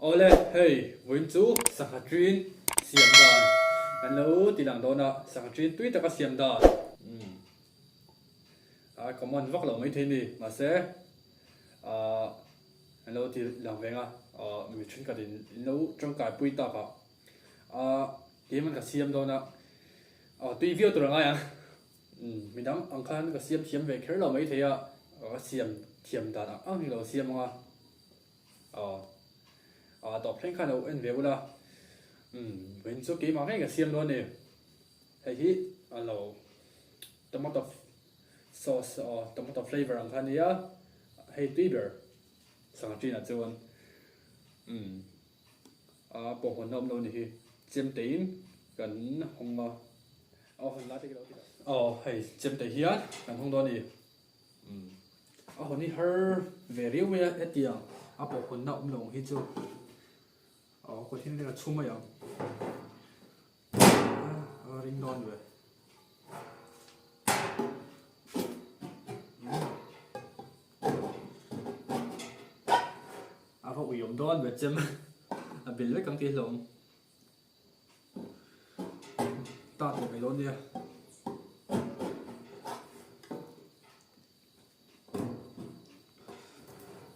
Awle, hei vawiin chu sangha ṭin siam dan kan lo ti lang dawn a, sangha ṭin tui taka siam dan umm a common vak lo maithei ni mahse ahh an lo ti lang veng a, ahh mi ṭhenkhat in in lo ṭangkai pui tak a, ahh keimah ka siam dawn a, ahh tui viau tur a ngai ang. Umm midang ang khan ka siam thiam ve kher lo maithei a, ka siam thiam dan ang ang hi lo siam ang a, aw ah tawp thleng khan lo en ve ula, umm vawiin chu keimah ngei ka siam dawn a ni, hei hi a lo tomato sauce aw tomato flavour ang kha a nia, hei tui ber sangha ṭinah chuan umm a pawhhawnna awm lo a ni hi, chemtein kan hawng a. Aw hawn lai te ka lo ti lo. Aw hei chemte hian kan hawng dawn a ni. Umm a hawn hi har ve riau mai a hetiang a pawh hawnna awm lo ang hi chu aw kawt hian a chhum mai ang. A ring dawn ve. A va ui awm dawn ve chem a bil vek ang tih hlawm. Ta tawh mai dawn nia.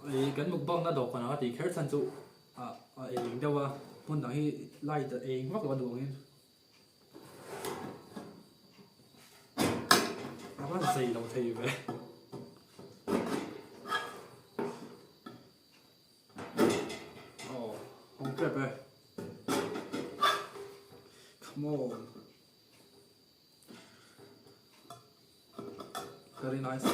Ei kan mukbang na dawhkan anga tih kher chhan chu a a eng deuh a hmun dang hi light a eng vak lo a duh angin a va zei lo thei ve. Aw hawng tep e. Come on. Very nice.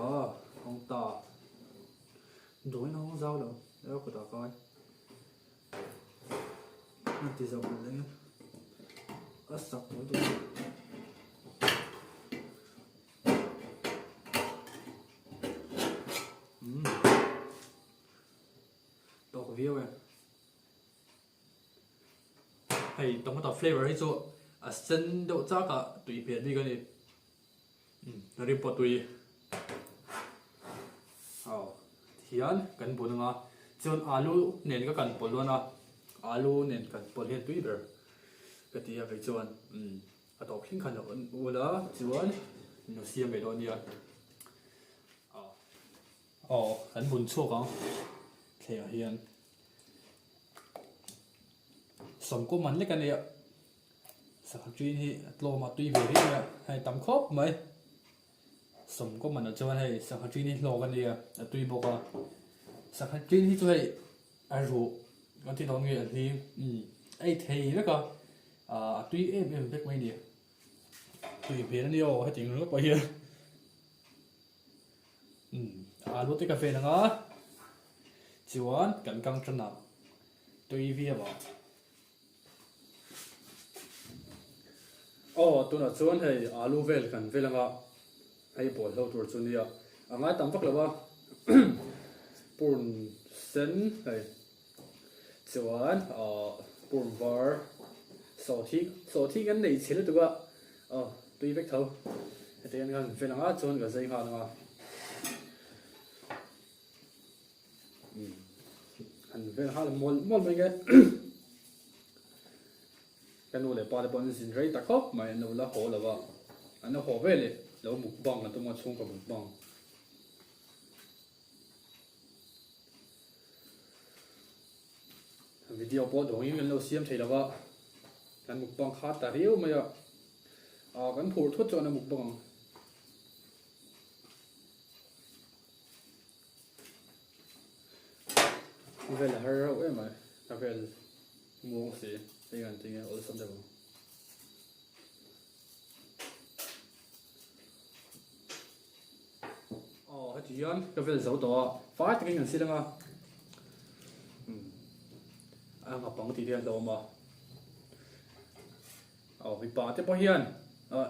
Aw hawng ta. Dawin a hawng zau lo ero kawtah kai a ti zo belh eng a sak tawh duh umm tawk viau e hei tomato flavor hi chu a sen deuh chak a tui hmel bik a ni. Ri pawh tui aw tihian kan bun anga chuan alu nen ka kan pawlh dawn a alu nen kan pawlh hian tui ber ka ti a kei chuan umm a tawp thleng khan a ul a chuan min lo siam ve dawn nia aw kan bun chhuak ang thlengah hian sawmkaw man lek a nia. Sangha ṭin hi a tlawm a tui ve riau mai a, hei tam khawp mai. Sawmkaw manah chuan hei sangha ṭin hi hlawk a nia, a tui bawk a. Sangha ṭin hi chu hei a ruh kan tih dawn nge a hlim umm a ei thei vek a, ah a tui em em vek mai a ni. Tui hmel a nia aw hetiang ringawt pawh hian umm alu te ka vel ang a, chuan kan kang tan ang tui viau ang. Aw tunah chuan hei alu vel kan vel anga hei bawlhlo tur chu nia a ngai tam vak lo a purun sen hei chuan ah purun var sawhthing sawhthing an nei chhe lutuk a aw tui vek tho heti hian kan vel anga chuan ka zai nghal anga An vel nghal mual mual mai nge. Ka nu leh pa te pawh an zin rei ta khawp mai an lo la haw lo a. An lo haw ve leh lo mukbang an tum a chhungkaw mukbang. Video pawh dawngin kan lo siam thei lo a. Kan mukbang kha ta riau mai a. Ah kan phur thut chuan a mukbang ang. Vel a har reuh em mai ka vel muang si hei ngan tinge awlsam deuh ang. Aw heti hian ka vel zo tawh a fai takin kan sil anga a nghapang tih te hian hlauhawm a aw mipa te pawh hian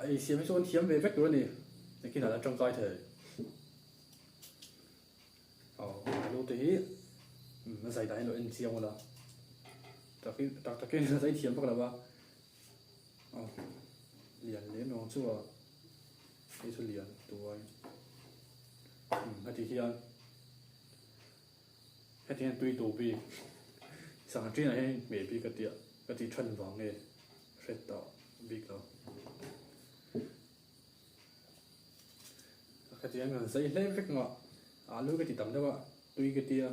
ei siam hi chu an thiam ve vek tur a ni nakinah an tangkai thei. Aw alu te hi a zai dan hi lo en chiang ula. Takin tak takin ka zai thiam vak lo a. Aw lian lem lo ang chu a. Hei chu lian tuai. Um heti hian heti hian tui duh bik sangha ṭinah hian hmeh bik ka tia ka tih ṭhan vang nge hret tah bik lo. Heti hian kan zai hle vek ngah alu ka ti tam deuh a tui ka tia.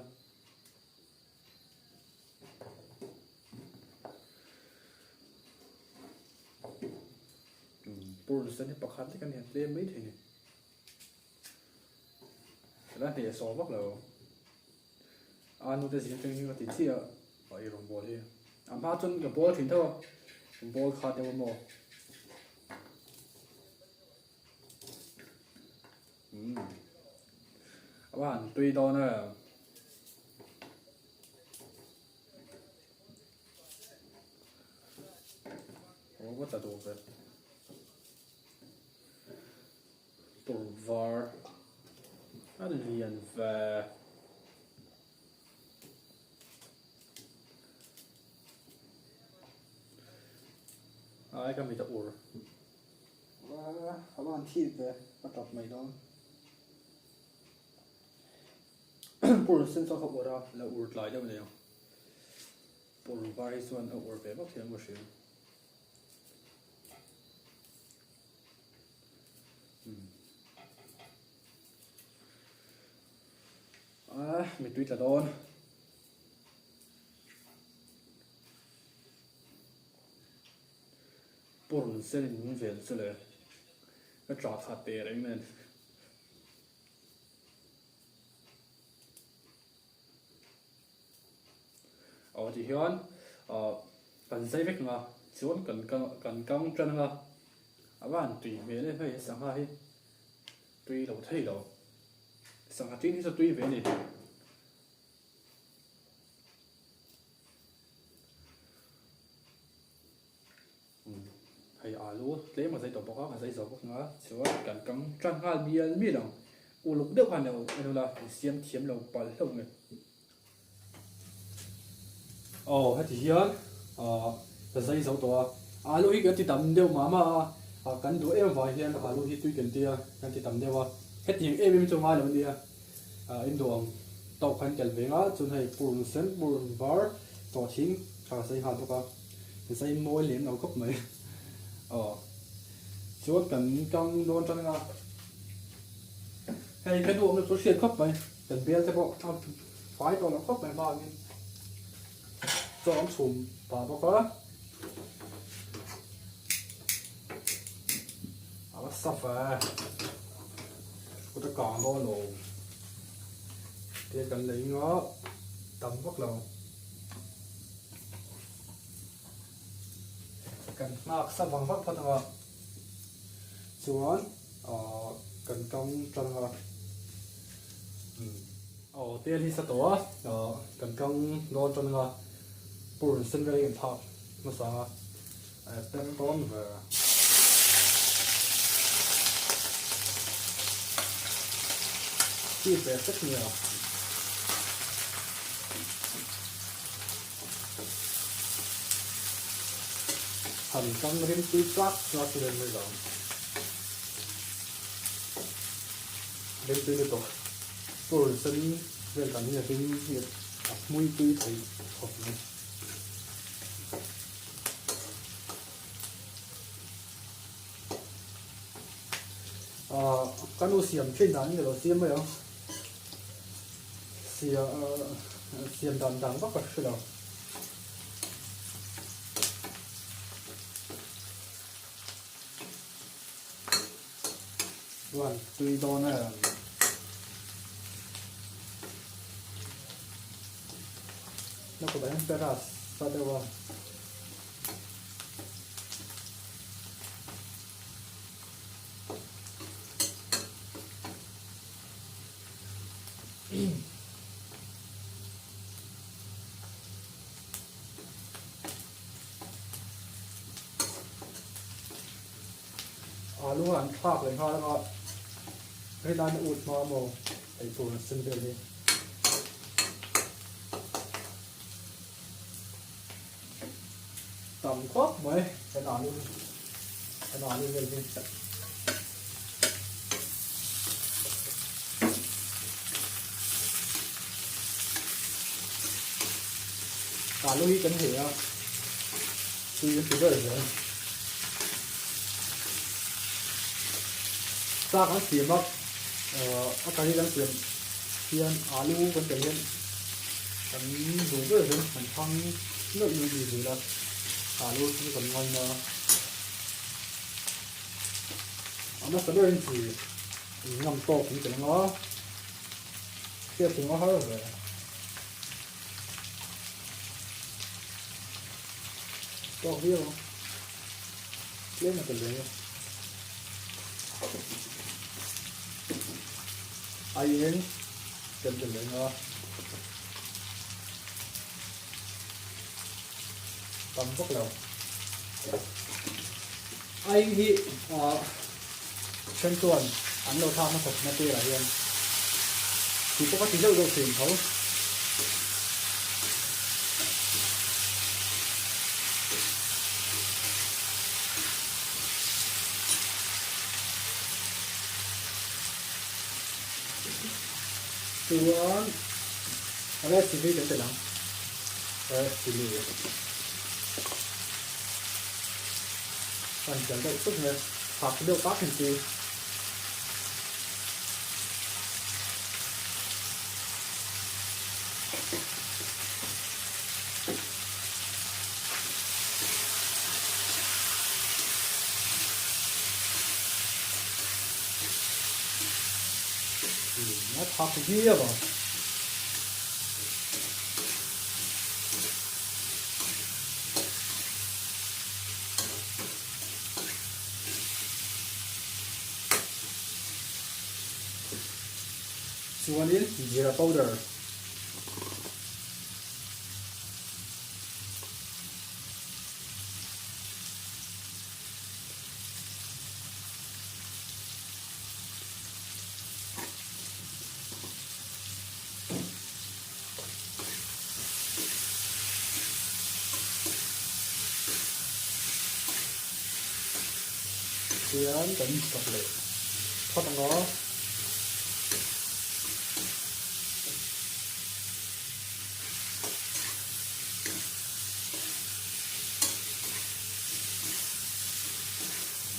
Purun sen hi pakhat lek a ni a tlem mai thei a ni. Ka la hneh saw vak lo. A nute zing atang hi ka ti chiah a ei rawn bawl hi. A hma chuan ka bawl thin tho a, bawl kha deuh a maw. Umm a va han tui dawn em. Aw va tla duh ve. Tur var a lian ve. Ai ka mit a ur. A van thip ve ka tap mai dawn. Pur sen chu a kha ur a, la ur tlai deuh nei ang. Pur var hi chuan a ur ve vak thiam ka hria. A mittui tla dawn. Purun sen in min vel chu le ka tah khat teh reng nen. Aw ti hian ah kan zai vek ang a chuan kan kan kang tan ang a a va han tui hmel em hei sangha hi tui lo thei lo sangha tin hi chu tui ve a ni. Hei alu tlem a zai tawh bawk a, a zai zo bawk ang a, chuan kan kang tan nghal mial mial ang. Uluk deuh khan lo en ula, in siam thiam lo palh hlauh nge. Aw heti hian ah ka zai zo tawh a, alu hi kan ti tam deuh mah mah a, ah kan duh em avang hian alu hi tui kan tia kan ti tam deuh a, hetiang em em chu ngai lo ania, ah in duh ang tawk khan tel ve nga chuan hei purun sen purun var tawhthing ka zai nghal bawk a. Zai mawi lem lo khawp mai. Aw. Chuan kan kang dawn tan anga. Hei ka duh awm chu hriat khawp mai. Kan bel te pawh a fai tawh lo khawp mai hma angin. Chaw an chhum pah bawk a. A va saf e. Kut a kang dawn lo. Te kan lei nga tam vak lo. Kan nghak sa vang vang phawt ang a, chuan ahh kan kang tang a, umm aw tel hi sa tawh a, ahh kan kang dawn tang a, purun sen vel hi kan thlak hmasa ang a, eh per dawn ve. Chi ve hlek nia. Han tang rim tui tlak tlak chu nen mai lo. Rim tui lutuk. Purun sen vel kan hi a rim hi a hmui tui thei khawp mai. Ahh ka nu siam thin dan in ka lo siam mai ang. Sia siam dan dan vak ka hre lo. Chuan tui dawn em. Na kawt ah hian peras sa deuh a. Alu an thlak leh nghal anga helai na ut hma maw ei tur an sen vel hi. Tam khawp mai kan alu kan alu vel hi. Alu hi kan heh a, tui kan ti ber zel. Sa kan siam a, a curry kan siam hian alu kan telh hian kan duh ber zel kan thang neuh neuh ni zel a, alu chu kan ngaina a. A nasa berin chi in ngam tawk in telh ang a, hriat chung a har ve. Tawk viau ang. Tlem a tel ve nge. Aieng tel tel ve nga. Tam vak lo. Aieng hi then chuan an lo thlak hmasa thin a tirah hian tih pawh ka ti deuh deuh thin tho. Chuan red chilli kan telh ang, red chilli kan tel deuh chuk mai a, thak deuh tak in chi. Nó thak viau ang. Chuanin jeera powder. Tihian kan chak leh phawt ang a.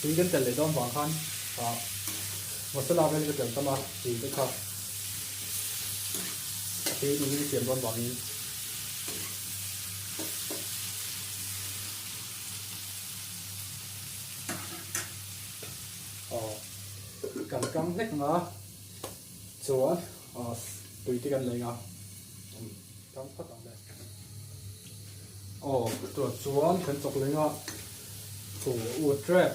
Tui kan tel leh dawn vang khan ah masala vel ka tel tam a tui te kha a tui duhin siam dawn vangin. Aw kan kang hlek ang a chuan ah tui te kan leng a kang phawt ang le. Aw tah chuan kan chawk leng a chu u trap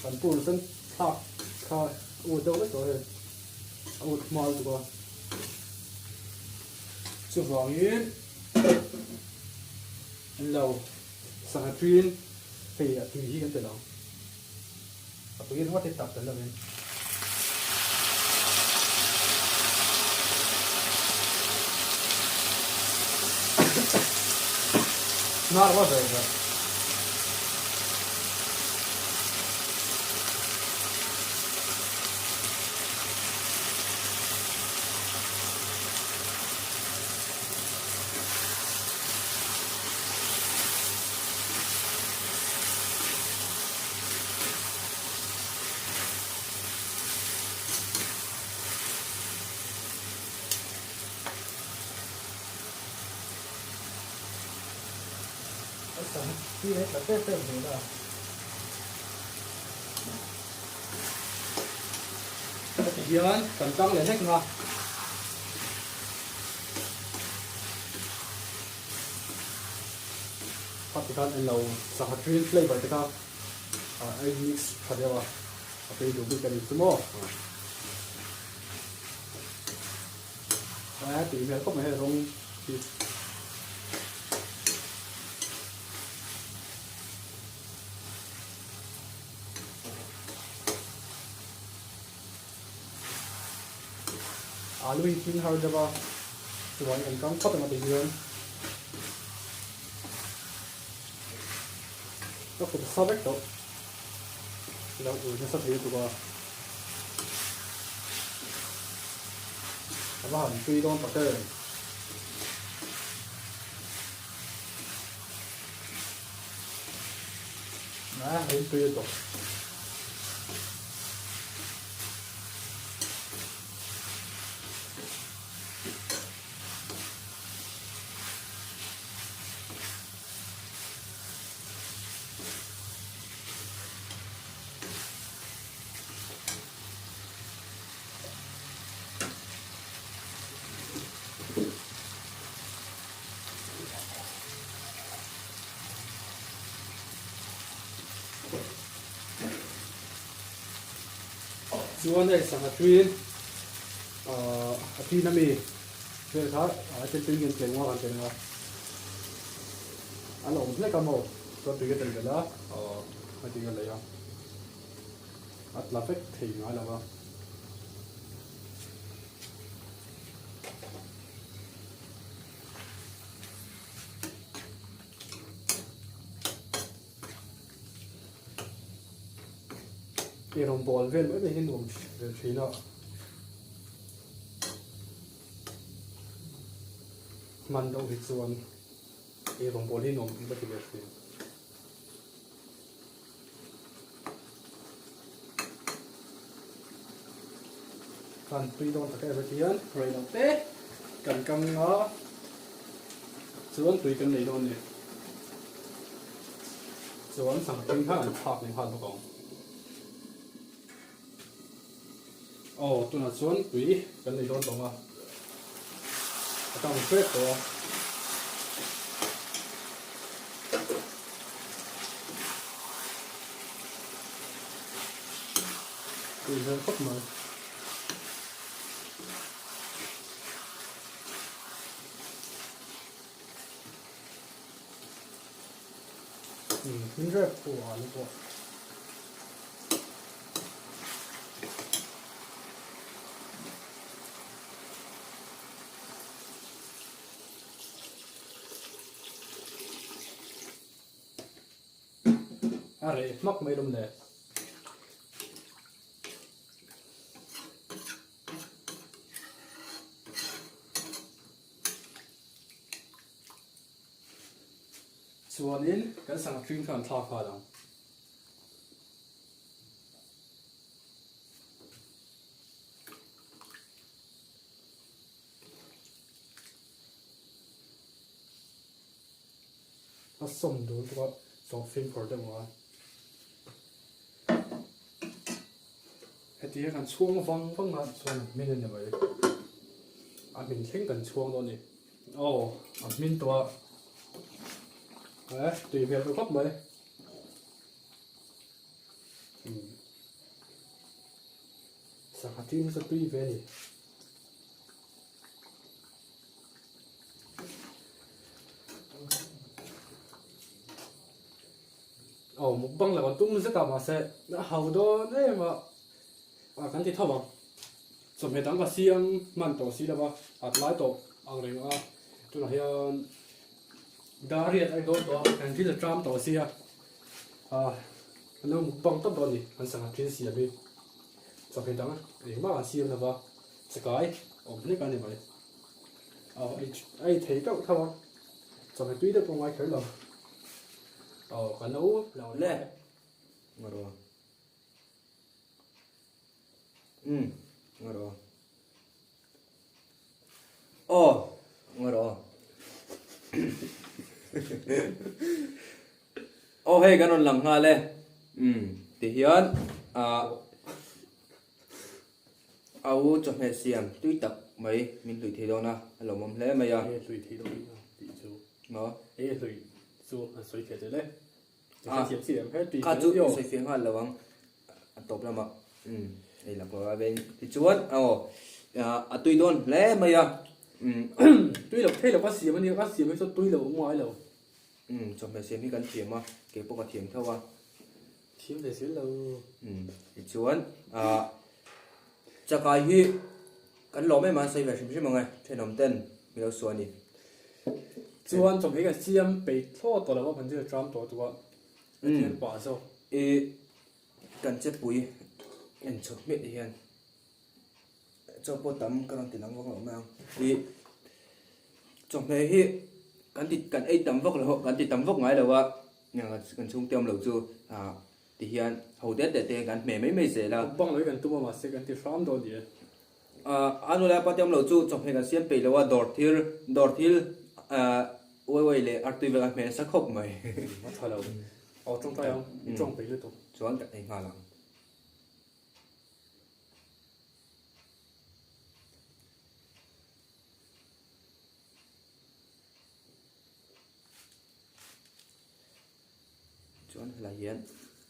kan pur sen thlak kha u deuh vek tawh hei a ut hma lutuk a chuvangin an lo sangha trin hei a tui hi kan telh ang a tui ringawt hi tak tel lovin. Hnar va ve ve. Heti hian kan tang leh hlek nga. Khati khan englo sangha green flavour te kha a mix tha deuh a, a tui duh bik a ni chu maw. A tui hmel khawp mai hei rawng hi. Alu hi hming har deuh a, chuan kan kang phawt ang a ti hian. Ka kut a sa vek tawh. Lo ui nasa thei lutuk a. A va han tui dawn tak em. A rim tui lutuk. Chuan hei sangha tui ahh a tin ami vel kha a tel tui ngen tleng a kan tleng a a la awm hlek a maw chuan tui ka tel belh a ahh a tih ka lei a a tla vek thei ngai lo va. Eirawngbawl vel mai mai hi nuam ve thin a. Hman deuh hi chuan eirawngbawl hi nuam ka ti ve thin. Kan tui dawn tak em hian rei lo te kan kang a chuan tui kan nei dawn a ni. Chuan sangha tui kha an thlak leh nghal bawk ang. Aw tunah chuan tui kan nei dawn tawh a, a kang hrep tawh a. Tui hmel khawp mai. Hmin rep pawh a ni pawh. A reh hmak mai lawm le. Chuanin kan sangha tring kha an thlak nghal ang. A sawm dul bawk a, sawm fimkhur deuh ang a. Heti hian kan chhuang vang vang a chuan a hmin a ni mai. A hmin thleng kan chhuang dawn a ni. Aw a hmin tawh a. Eh tui hmel tawh khawp mai. Sangha tui hi chu tui ve a ni. Aw mukbang lo an tum zet a mahse a hau dawn em a ah kan ti tho ang chawhmeh dang ka siam hman tawh si lo va a tlai tawh ang reng a tunah hian dar riat a dawn tawh a kan thil a tram tawh sia ah an lo mukbang tawp dawn a ni an sangha thil siam hi chawhmeh dang engmah an siam lo va chakai awm hlek a ni mai aw a ei thei teuh tho a chawhmeh tui deuh pawh ngai kher lo. Aw ka lo lo le. Ngaro. Um ngaro. Aw ngaro. Aw hei kan rawn lang nghal e. Um tihian ah a u chawhmeh siam tui tak mai min hlui thei dawn a, a lawmawm hle mai a. Nge hlui thei dawn a tih chu. Maw? Nge hlui chu an sawi fiah zel e. Ka hrethiam si em he tui Kha chu i sawi fiah nghal lo ang a tawp lamah umm ei lak lo a veng tichuan aw a tui dawn hle mai a umm tui lo thei lo ka siam ania ka siam hi chu tui lo awm ngai lo. Umm chawhmeh siam hi kan thiam a kei pawh ka thiam tho a. Thiam ve zel lo. Umm tichuan ah chakai hi kan lawm em a an sawi ve hrim hrim ang e thenawm ten mi lo suah a ni. Chuan chawhmeh hi kan siam peih thlawt tawh lo a kan zir tram tawh tuk a. Pathian pa zawk. I kan chepui en chho hmiah ti hian chaw pawh tam ka rawn ti lang vak lo mai ang. I chawhmeh hi kan ti kan ei tam vak lo kan ti tam vak ngai lo a kan chhungte awm lo chu ah ti hian ho det det te hian kan hmeh mai mai zel a. Bang lo hi kan tum a mahse kan ti hram dawn ni e. A nu leh a pa te awm lo chu chawhmeh kan siam peih lo a, dawr thil dawr thil uai uai leh artui vel a hmeh nasa khawp mai. A tha lo. Aw tawngtai ang, i tawng peih lutuk. Chuan ka ei nghal ang. Chuan helai hian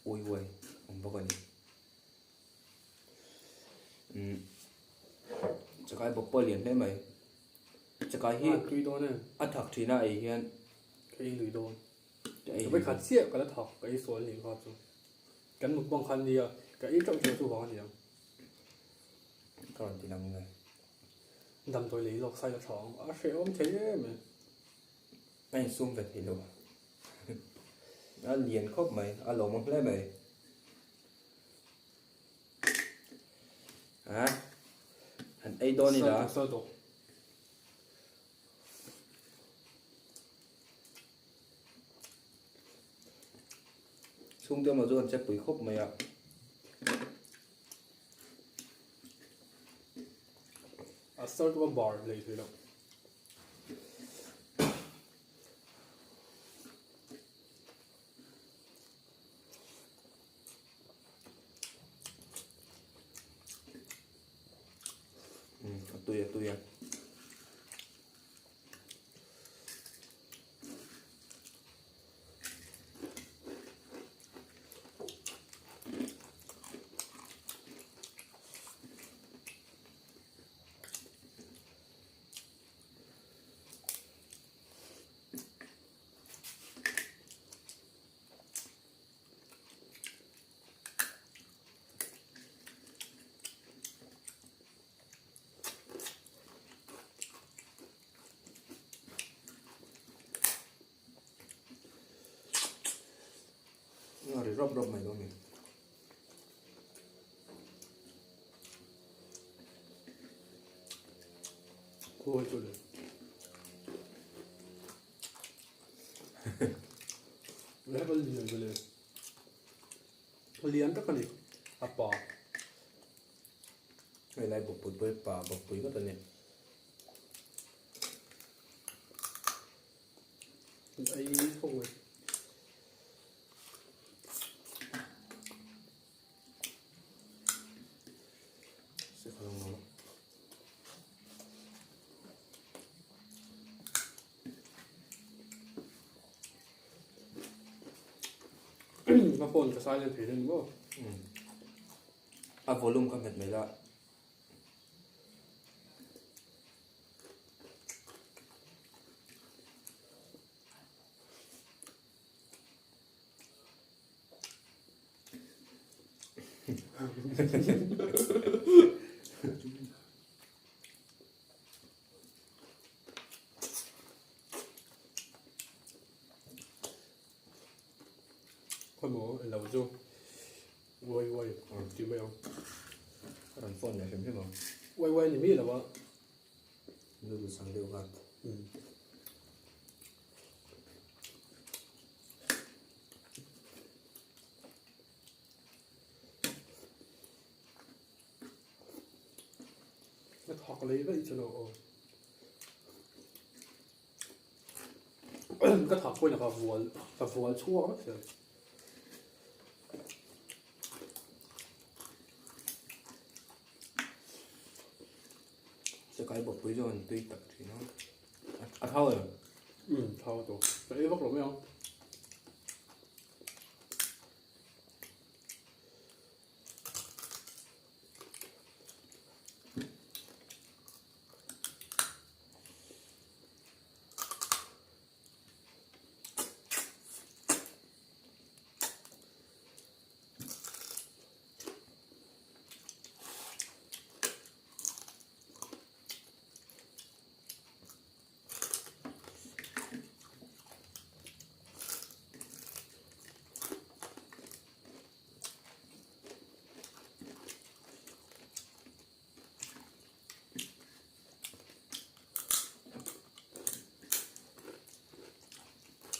uai uai awm bawk a ni. Umm chakai bawk pawh a lian hle mai chakai hi tui dawn em a thak thin a ei hian ka ei lui dawn ka ei lui khat chiah ka la thak ka ei sual nih kha chu kan mukbang khan nia ka ei teuh teuh chu vang a ni ang ka rawn ti lang nge damdawi lei lawk sai la tha ang a hrehawm thei em e a insum ve thei lo a lian khawp mai a lawmawm hle mai. A han ei dawn ila. Sal tawh. Chhungte emaw chu an che pui khawp mai a. A sal tawh a bar lei thei lo. A tui a tui a. A ri rawp rawp mai dawn ni. Khawi chu le. Level lian ve le. Lian tak a ni. A pa. Hei lai bawkpui pawh hi pa bawkpui ngawt a ni. Ei khawp mai. Ka phone ka silent thei reng maw? A volume ka hmet mai la. Khawi maw eng lo chu uai uai ti mai ang. A rawn phone leh hrim hrim ang. Uai uai ni mi lo a. Noodles ang deuh khan. Ka thak lei daih chu lo aw. Ka thak pawhin ka vual ka vual chhuak vek zel. Chakai bawkpui zawng an tui tak thin a. A thau em? Um, thau tawh. Ka ei vak lo mai ang.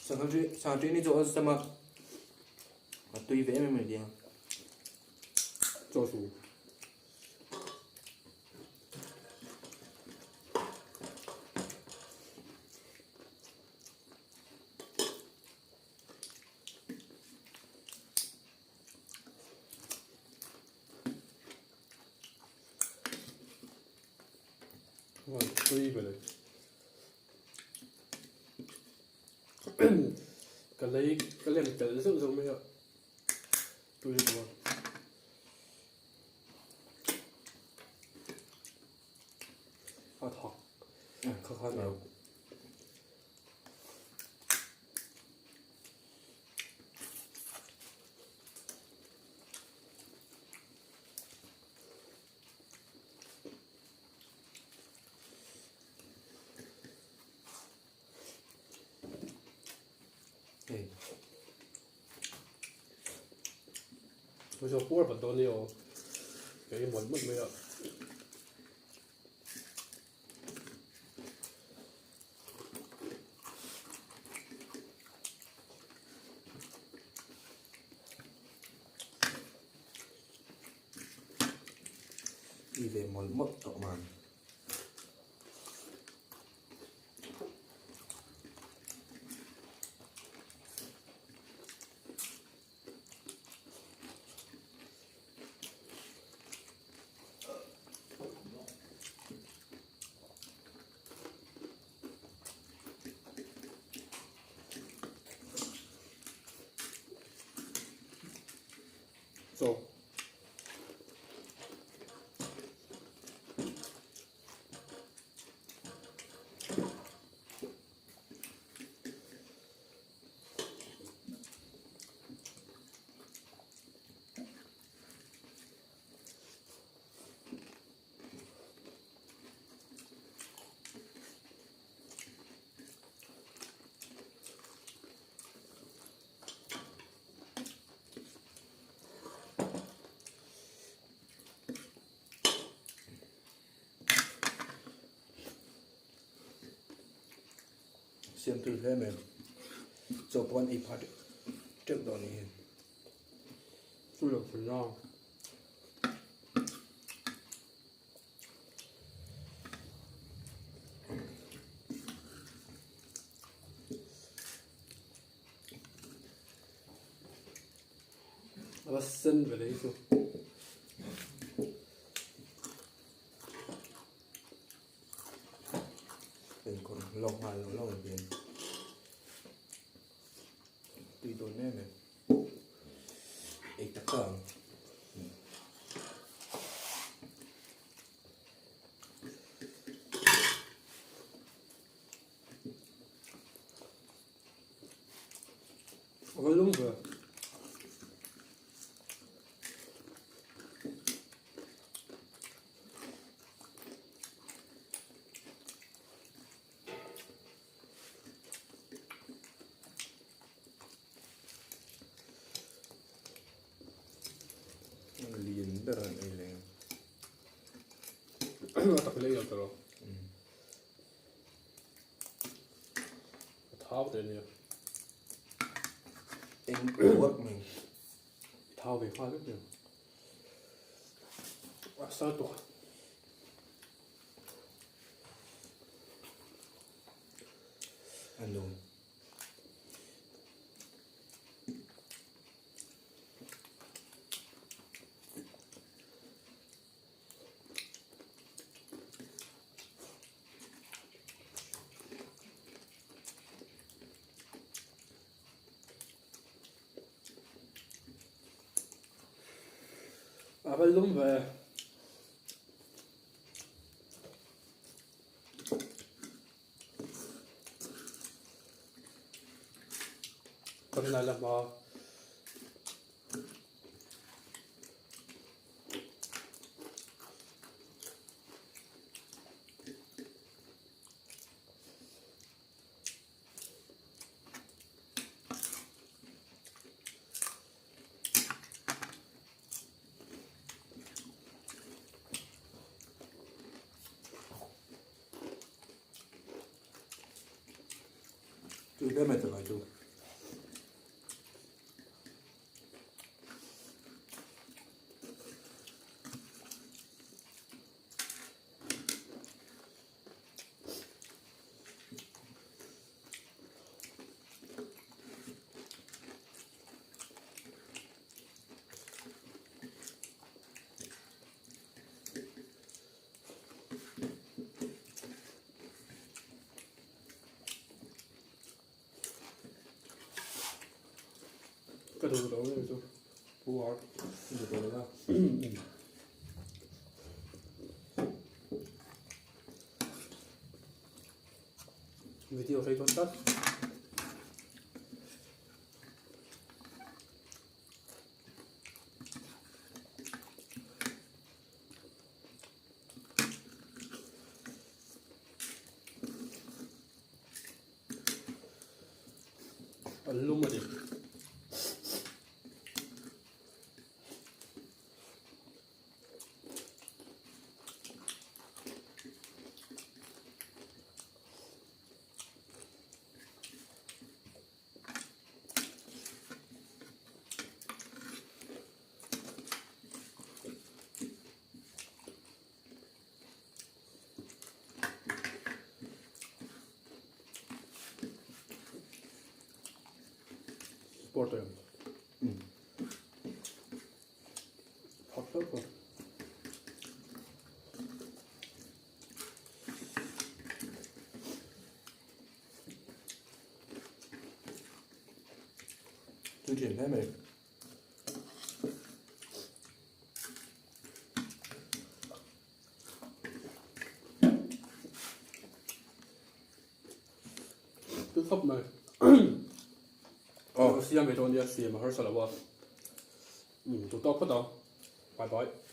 Sangha ṭi sangha ṭin hi chu awlsam a, a tui ve em em a ni a. Chaw su. Tui ve le. Ka lei ka lem tel zeuh zeuh mai a tui lutuk a. A thak kha khan lo. Hei chu puar vat dawn nia aw ka ei mawlh mawlh mai a. I ve mawlh mawlh tawh man. Chaw. Siam tui hle mai chaw pawh an ei phah teuh dawn a ni hi. Chu lo thei a. A va sen ve leh hi chu. Enkawl lawk nghal lo lo ang hian tui dawn em em ei tak tak ang. A va lung ve. Lian ber an ei leh ang. A tak leh lo tawh. A thau teh nia. Eng work mai. Thau ve nghal vek nia. A sal tuk. A nuam. A va lum ve. Kan lai la hma. Tui hle mai tawh mai chu. Ka duh lo em chu. Puar. Duh tawh lo va. Video rei dawn tlat. An lum a ni. Sport em. Hot hlauh pawh. Tui thin hle mai. Tui khawp mai. Aw siam ve dawn nia siam a harsa lo a. Umm tu tawk phawt ang. Bye bye.